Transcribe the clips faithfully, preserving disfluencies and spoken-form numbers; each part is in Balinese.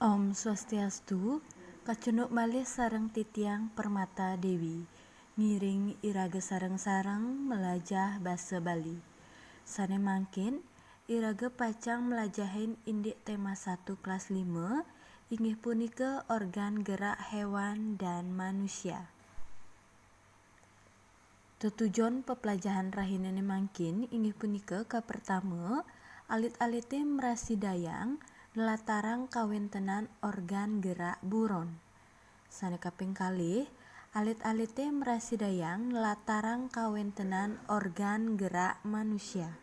Om Swastiastu, kacunduk malih sareng titiang Permata Dewi, ngiring iraga sareng-sareng melajah basa Bali. Sane mangkin, iraga pacang melajahin indik tema satu kelas lima, inggih punika organ gerak hewan dan manusia. Tetujon peplajahan rahinane mangkin inggih punika kapertama, alit-alite mrasidayang nlatarang kawentenan organ gerak buron. Sane kaping kalih, alit-alite mrasidayang nlatarang kawentenan organ gerak manusia.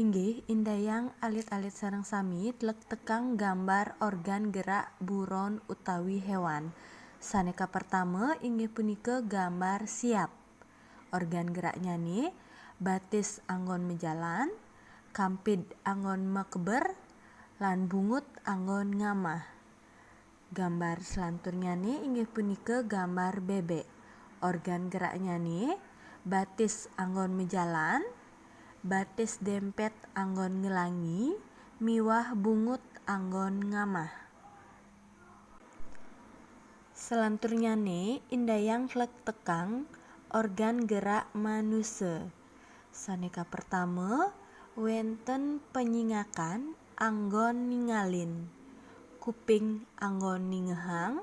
Inggih, indayang alit-alit sareng sami tlektekang gambar organ gerak buron utawi hewan. Sane kapertama inggih punika gambar siap. Organ geraknyane, batis anggon majalan, kampid anggon makeber, lan bungut anggon ngamah. Gambar selanturnyane inggih punika gambar bebek. Organ geraknyane, batis anggon majalan, batis dempet anggon ngelangi, miwah bungut anggon ngamah. Selanturnyane indayang tlektekang organ gerak manusa. Sane kapertama, wenten penyingakan anggon ningalin, kuping anggon ningehang,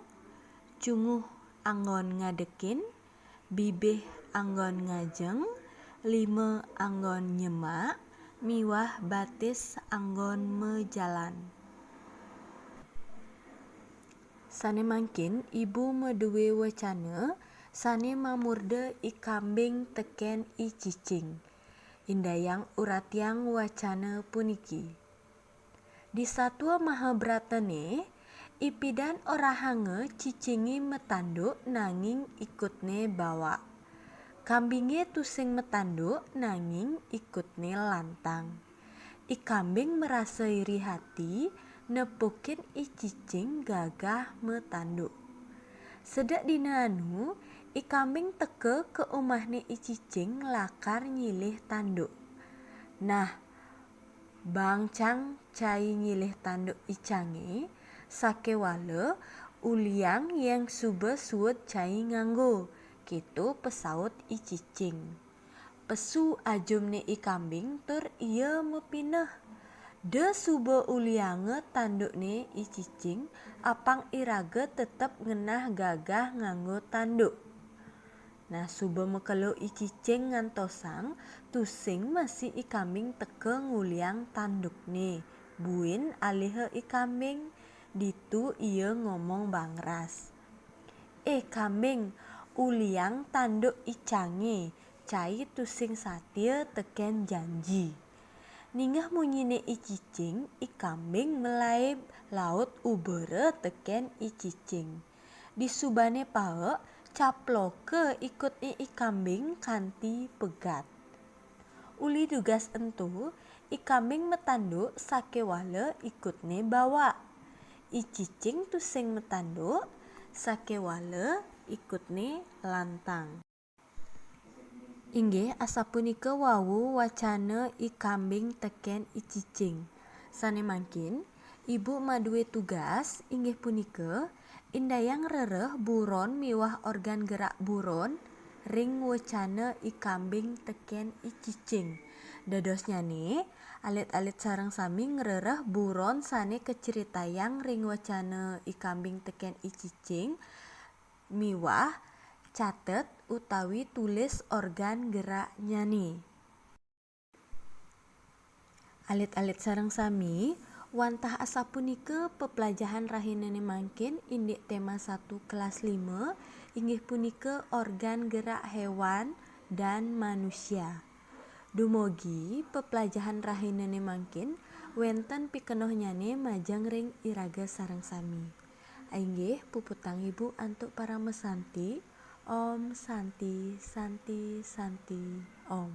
cunguh anggon ngadekin, bibih anggon ngajeng, lima anggon nyemak, miwah batis anggon majalan. Sane mangkin ibu madue wacana sane mamurda I Kambing teken I Cicing. Indayang uratiang wacana puniki. Di satua Mahabharatane, ipidan orahanga cicinge matanduk nanging ikutne bawak. Kambinge tusing matanduk nanging ikutne lantang. I Kambing marasa iri hati nepukin I Cicing gagah matanduk. Sedek dina anu, I Kambing teka ka umahne I Cicing lakar nyilih tanduk. Nah, bangcang cai nyilih tanduk icange, sakewala uliang yen suba suud cai nganggo, keto pesaut I Cicing. Pesu ajumne I Kambing tur ia mapineh. Da suba ulianga tandukne I Cicing, apang iraga tetep ngenah gagah nganggo tanduk. Nah, suba makelo I Cicing ngantosang, tusing masih I Kambing teka nguliang tandukne. Buin aliha I Kambing, ditu ia ngomong bangras. "Eh, Kambing, uliang tanduk icange, cai tusing satia teken janji." Ningeh munyine I Cicing, I Kambing malaib laut ubara teken I Cicing. Disubane paek, caploka ikutne I Kambing kanti pegat. Uli dugas ento, I Kambing matanduk sakewala ikutne bawak. I Cicing tusing matanduk sakewala ikutne lantang. Inggih, asapunika wau wacana I Kambing teken I Cicing. Sane mangkin, ibu madue tugas inggih punika indayang rereh buron miwah organ gerak buron ring wacana I Kambing teken I Cicing. Dadosnyane, alit-alit sareng sami ngrereh buron sane kacritayang ring wacana I Kambing teken I Cicing miwah catet utawi tulis organ geraknyane. Alit-alit sareng sami, wantah asapunika peplajahan rahinane mangkin indik tema satu kelas lima, inggih punika organ gerak hewan dan manusia. Dumugi peplajahan rahinane mangkin wenten pikenohnyane majeng ring iraga sareng sami. Inggih, puputang ibu antuk parama santi. Om Santi, Santi, Santi, Om.